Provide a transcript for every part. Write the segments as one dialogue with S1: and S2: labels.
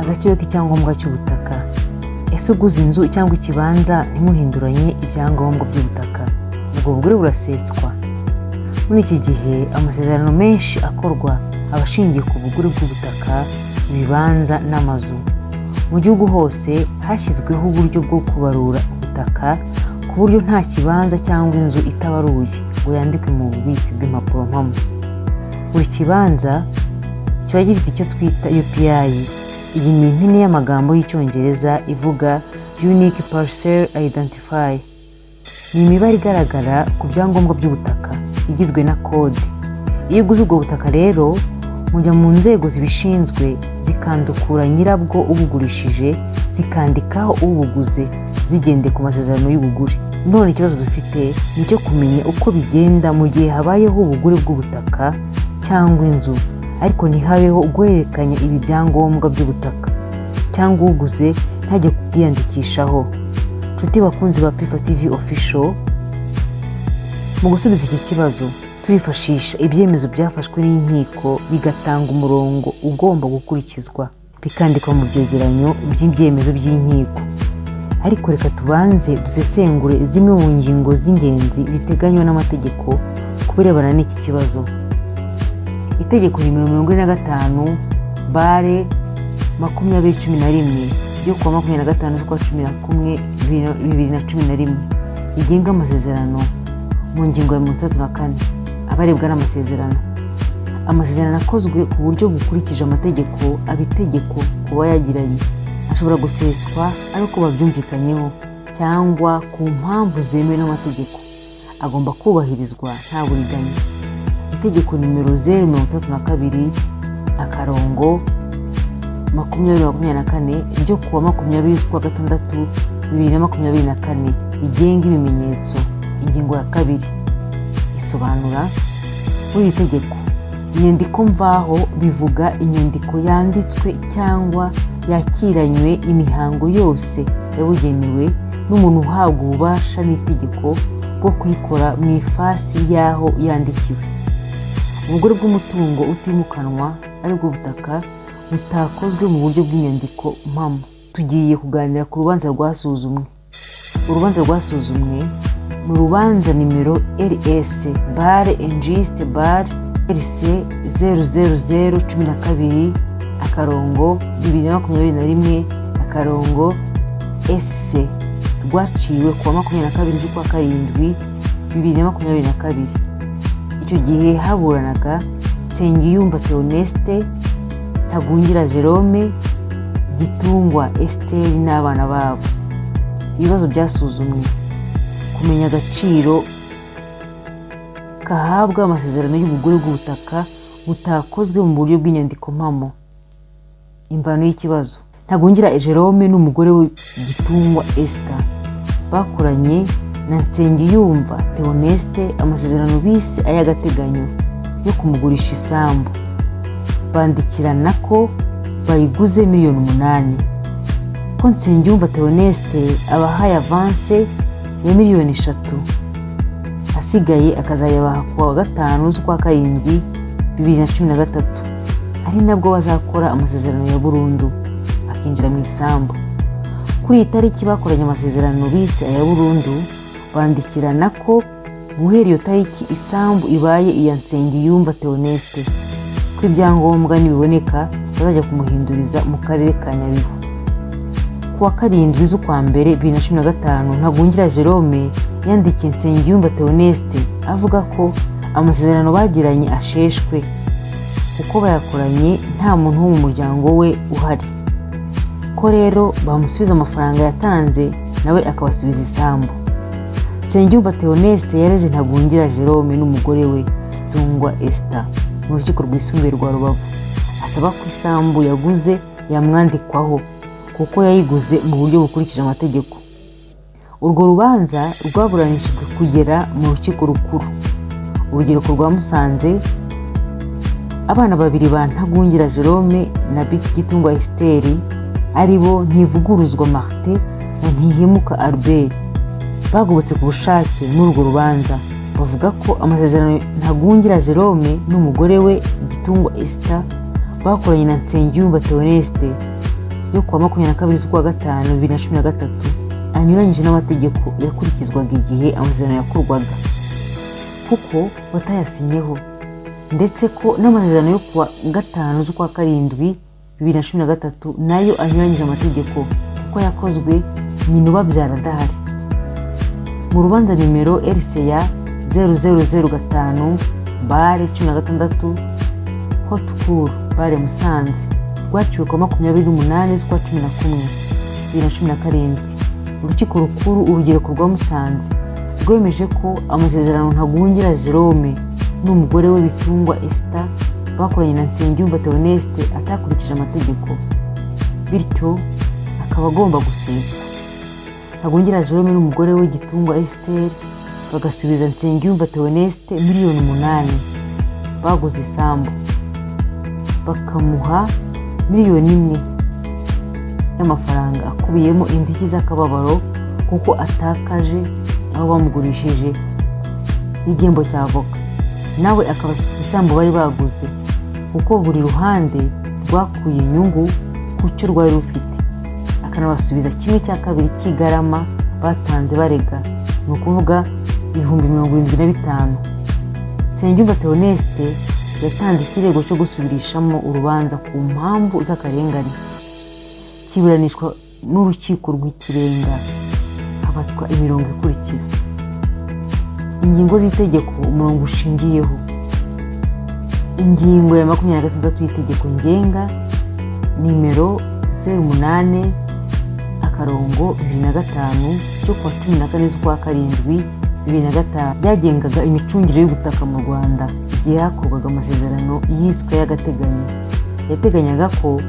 S1: Agaciro k'icyangombwa cy'ubutaka. Ese uguze inzu cyangwa ikibanza ntimuhinduranye ibyangombwa by'ubutaka, ubwo bugure buraseswa? Muri iki gihe amasezerano menshi akorwa aba ashingiye ku bugure bw'ubutaka, ibibanza n'amazu. Mu gihugu hose hashyizweho uburyo bwo kubarura ubutaka, ku buryo nta kibanza cyangwa inzu itabaruye ngo yandikwe mu bubitsi bw'impapuro mpamo. Buri kibanza kiba gifite icyo twita UPI. Iyi ni impine y'amagambo y'Icyongereza ivuga Unique Parcel Identifier. Ni imibare igaragara ku byangombwa by'ubutaka igizwe na kode. Iyo uguze ubwo butaka rero, mujya mu nzego zibishinzwe zikandukura nyirabwo ubugurishije, zikandikaho ubuguze zigendeye ku masezerano y'ubugure. None ikibazo dufite ni icyo kumenya uko bigenda mu gihe habayeho ubugure bw'ubutaka cyangwa inzu, ariko ntihabeho guhererekanya ibi byangombwa by'ubutaka, cyangwa uguze ntajye kubwiyandikishaho. Nshuti bakunzi ba Pifa TV Official, mu gusubiza iki kibazo turifashisha ibyemezo byafashwe n'inkiko, bigatanga umurongo ugomba gukurikizwa, bikandikwa mu byegeranyo by'ibyemezo by'inkiko. Ariko reka tubanze dusesengure zimwe mu ngingo z'ingenzi ziteganywa n'amategeko ku birebana n'iki kibazo. Itegeko nimero 45/2011 ryo kuwa 25 z'ukwa 11 2011 rigenga amasezerano, mu ngingo ya 64, abarebwa n'amasezerano: amasezerano akozwe ku buryo bukurikije amategeko aba itegeko ku bayagiranye, ashobora guseswa ari uko babyumvikanyeho cyangwa ku mpamvu zemewe n'amategeko, agomba kubahirizwa nta buriganya. Itegeko nimero 062-2024 ryo kuwa 20 z'ukwa gatandatu 2024 rigenga ibimenyetso, ingingo ya 2, isobanura muri iri tegeko: inyandiko mvaho bivuga inyandiko yanditswe cyangwa yakiranywe imihango yose yabugenewe n'umuntu uhabwa ububasha n'itegeko bwo kuyikora mu ifasi y'aho yandikiwe. Ubugure bw'umutungo utimukanwa, aribwo butaka, butakozwe mu buryo bw'inyandiko mpamo. Tugiye kuganira ku rubanza rwasuzumwe. Urubanza rwasuzumwe ni urubanza nimero RS/injuste/RC 00012-2021-SC, rwaciwe kuwa 22 z'ukwa karindwi 2022. Icyo gihe haburanaga Nsengiyumva Theoneste, Ntagungira Jerome, Gitungwa Esiteri n'abana babo. Ibibazo byasuzumwe: kumenya agaciro kahabwa amasezerano y'ubugure bw'ubutaka butakozwe mu buryo bw'inyandiko mpamo. Imvano y'ikibazo: Ntagungira Jerome n'umugore we Gitungwa Esther bakoranye na Nsengiyumva Theoneste amasezerano bise ay'agateganyo yo kumugurisha isambu, bandikirana ko bayiguze miliyoni 8, ko Nsengiyumva Theoneste abahaye avance ya miliyoni 3, asigaye akazayabaha kuwa 5 z'ukwa karindwi 2013, ari nabwo bazakora amasezerano ya burundu akinjira mu isambu. Kuri iyi tariki bakoranye amasezerano bise aya burundu, bandikirana ko guhera iyo tariki isambu ibaye iya Nsengiyumva Theoneste, ko ibyangombwa nibiboneka bazajya kumuhinduriza mu karere ka Nyabihu. Ku wa 7 z'ukwa mbere 2015, Ntagungira Jerome yandikiye Nsengiyumva Theoneste avuga ko amasezerano bagiranye asheshwe kuko bayakoranye nta muntu wo mu muryango we uhari, ko rero bamusubiza amafaranga yatanze nawe akabasubiza isambu. Nsengiyumva Theoneste yareze Ntagungira Jerome n'umugore we Gitungwa Esther mu Rukiko Rwisumbuye rwa Rubavu, asaba ko isambu yaguze yamwandikwaho kuko yayiguze mu buryo bukurikije amategeko. Urwo rubanza rwaburanishijwe kugera mu Rukiko Rukuru, Urugereko rwa Musanze. Abana babiri ba Ntagungira Jerome na Gitungwa Esiteri, ari bo Ntivuguruzwa Martin na Ntihimuka Albert, bagobotse ku bushake muri urwo rubanza, bavuga ko amasezerano Ntagungira Jerome n'umugore we Gitungwa Esther bakoranye na Nsengiyumva Theoneste yo kuwa 22 z'ukwa gatanu 2013 anyuranyije n'amategeko yakurikizwaga igihe amasezerano yakorwaga, kuko batayasinyeho, ndetse ko n'amasezerano yo kuwa 5 z'ukwa karindwi 2013 nayo anyuranyije amategeko, kuko yakozwe nyina ubabyara adahari. Mu rubanza nimero RCA 0005/16 Haute Cour barre Musanze, rwaciwe kuwa 28 z'ukwa 11 2017, Urukiko Rukuru Urugereko rwa Musanze rwemeje ko amasezerano Ntagungira Jerome n'umugore we Bitungwa Esther bakoranye na Nsengiyumva Theoneste atakurikije amategeko, bityo akaba agomba guseswa. Ntagungira Jerome n'umugore we Gitungwa Esther bagasubiza Nsengiyumva Theoneste miliyoni 8 baguze isambu, bakamuha miliyoni 1 y'amafaranga akubiyemo indishyi z'akababaro kuko atakaje aho bamugurishije n'igihembo cya avoka, nawe akabasubiza isambu bari baguze, kuko buri ruhande rwakuye inyungu ku cyo rwari rufite, akanabasubiza kimwe cya kabiri cy'igarama batanze barega, ni ukuvuga 75,000. Nsengiyumva Theoneste yatanze ikirego cyo gusubirishamo urubanza ku mpamvu z'akarengane, kiburanishwa n'Urukiko rw'Ikirenga, hafatwa imirongo ikurikira: Ingingo z'itegeko umurongo ushingiyeho: Ingingo ya 26 y'itegeko ngenga nimero 08-2005 cyo kuwa 14 z'ukwa karindwi 2005, ryagengaga imicungire y'ubutaka mu Rwanda igihe hakorwaga amasezerano yiswe y'agateganyo, yateganyaga ko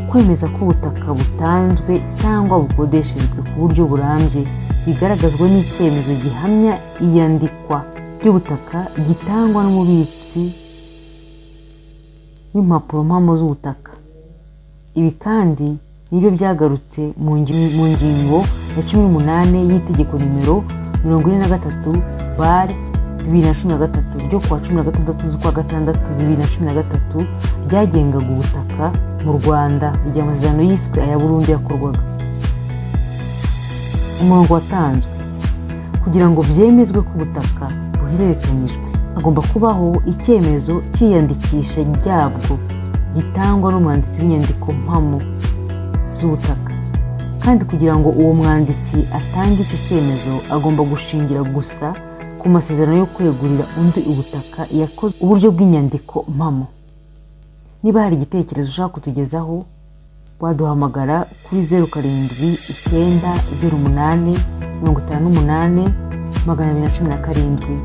S1: kwemeza ko ubutaka butanzwe cyangwa bukodeshejwe ku buryo burambye bigaragazwa n'icyemezo gihamya iyandikwa ry'ubutaka gitangwa n'umubitsi w'impapuro mpamo z'ubutaka. Ibi kandi nibyo byagarutse mu ngingo ya 18 y'itegeko nimero 43/2013 ryo kuwa 16 z'ukwa gatandatu 2013, ryagengaga ubutaka mu Rwanda igihe amasezerano yiswe aya burundu yakorwaga. Umurongo watanzwe: kugira ngo byemezwe ko ubutaka buhererekanyijwe, hagomba kubaho icyemezo cy'iyandikisha ryabwo gitangwa n'umwanditsi w'inyandiko mpamo z'ubutaka, kandi kugira ngo uwo mwanditsi atange icyo cyemezo, agomba gushingira gusa ku masezerano yo kwegurira undi ubutaka yakoze uburyo bw'inyandiko mpamo. Niba hari igitekerezo ushaka kutugezaho, waduhamagara kuri 0790858217.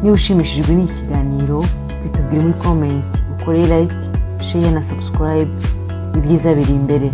S1: Niba ushimishijwe n'iki kiganiro, bitubwire muri comment, ukore like, share na subscribe. Ibyiza biri imbere.